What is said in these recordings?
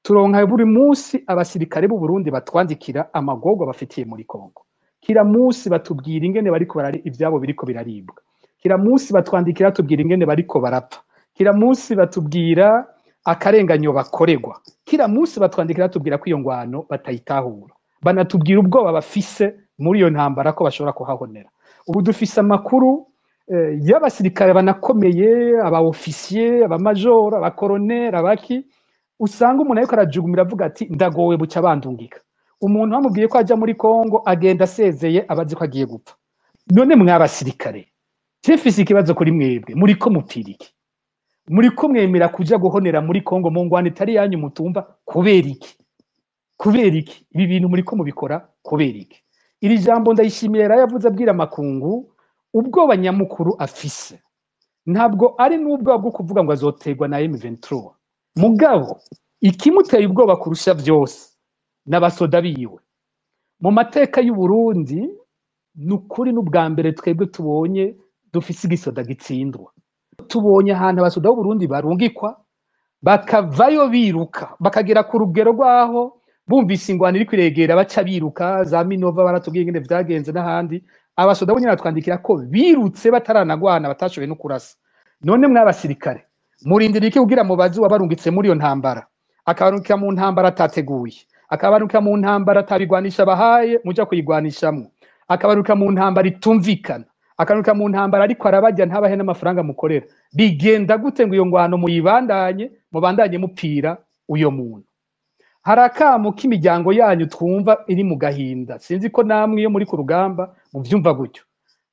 Turonka buri munsi abasirikare b'u Burundi batwandikira amagorwa bafitiye muri Kongo. Kira munsi batubwira ingene bariko barari ivyabo biriko biraribwa. Kira munsi batwandikira tubwira ingene bariko barapfa. Kira munsi batubwira akarenganyo bakorerwa. Kira munsi batwandikira tubwira ko iyo ngwano batayitahura. Banatubwira ubwoba bafise muri iyo ntambara ko bashobora kuhahonera. Ubu dufise amakuru y'abasirikare banakomeye, aba officier, aba major, aba colonel, abaki, usanga umuntu ariko arajugumira avuga ati ndagowe buca bandungika. Umuntu bamubwiye ko aja muri Kongo agenda asezeye abazi ko agiye gupfa. None mw'abasirikare, mfise ikibazo kuri mwebwe, muriko mupfira iki? Muriko mwemera kuja guhonera muri Kongo mu ngwano itari yanyu mutumva kubera iki? Kubera iki? Ibi bintu muriko mubikora kubera iki? Iri jambo Ndayishimiye yarayavuze abwira amakungu. Ubwoba nyamukuru afise ntabwo ari n'ubwoba bwo kuvuga ngo azoterwa na M23, mugabo ikimuteye ubwoba kurusha vyose n'abasoda biwe. Mu mateka y'u Burundi, ni ukuri n'ubwa mbere twebwe tubonye dufise igisoda gitsindwa. Tubonye ahantu abasoda b'u Burundi barungikwa bakavayo biruka, bakagera ku rugero rwaho bumvise ingwano iri kwiregera baca biruka. Za Minova baratubwiye ingene vyagenze n'ahandi. Abasoda bo nyene batwandikira ko birutse bataranagwana, batashoboye no kurasa. None mw'abasirikare, murindira iki kugira mubaze uwabarungitse muri iyo ntambara, akabarungika mu ntambara atateguye, akabarungika mu ntambara atabigwanisha bahaye muja kuyigwanishamwo, akabarungika mu ntambara itumvikana, akabarungika mu ntambara ariko arabarya ntabahe n'amafaranga mukorera? Bigenda gute ngo iyo ngwano muyibandanye, mubandanye mupfira uyo muntu? Hari akamo k'imiryango yanyu twumva iri mu gahinda. Sinzi ko namwe iyo muri ku rugamba muvyumva gutyo.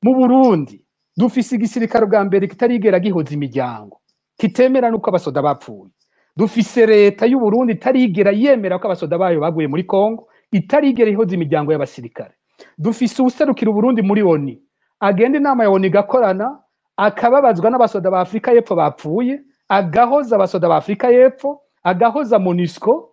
Mu Burundi dufise igisirikare bwa mbere kitarigera gihoza imiryango, kitemera nuko abasoda bapfuye. Dufise leta y'u Burundi itarigera yemera ko abasoda bayo baguye muri Kongo, itarigera ihoza imiryango y'abasirikare. Dufise uwuserukira Uburundi muri ONU agenda inama ya ONU igakorana, akababazwa n'abasoda ba Afrika y'Epfo bapfuye, agahoza abasoda ba Afrika y'Epfo, agahoza MONUSCO,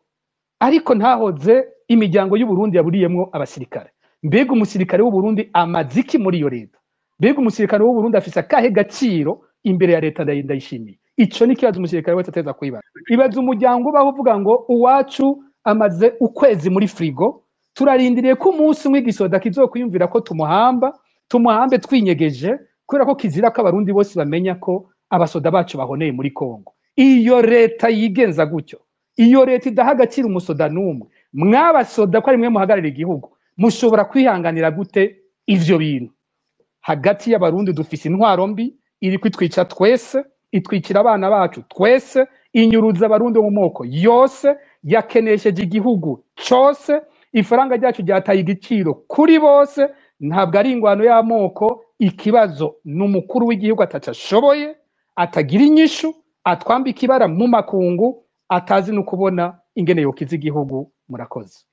ariko ntahoze imiryango y'u Burundi yaburiyemwo abasirikare. Mbega umusirikare w'u Burundi amaze iki muri iyo leta? Mbega umusirikare w'u Burundi afise akahe gaciro imbere ya leta Ndayishimiye? Ico ni ikibazo umusirikare wese ateza kwibaza. Ibaza umuryango ubaho uvuga ngo uwacu amaze ukwezi muri frigo, turarindiriye ko umunsi umwe igisoda kizokwiyumvira ko tumuhamba, tumuhambe twinyegeje, kubera ko kizira ko abarundi bose bamenya ko abasoda bacu bahoneye muri Kongo. Iyo leta yigenza gutyo, iyo leta idaha agaciro umusoda n'umwe, mwabasoda ko ari mwe muhagararira igihugu, mushobora kwihanganira gute ivyo bintu? Hagati y'abarundi dufise intwaro mbi iri kwitwica twese, itwikira abana bacu twese, inyuruza abarundi mu moko yose, yakenesheje igihugu cose, ifaranga ryacu ryataye igiciro kuri bose. Ntabwo ari ingwano y'amoko, ikibazo ni umukuru w'igihugu ataco ashoboye, atagira inyishu, atwambika ibara mu makungu, atazi no kubona ingene yokiza igihugu. Murakoze.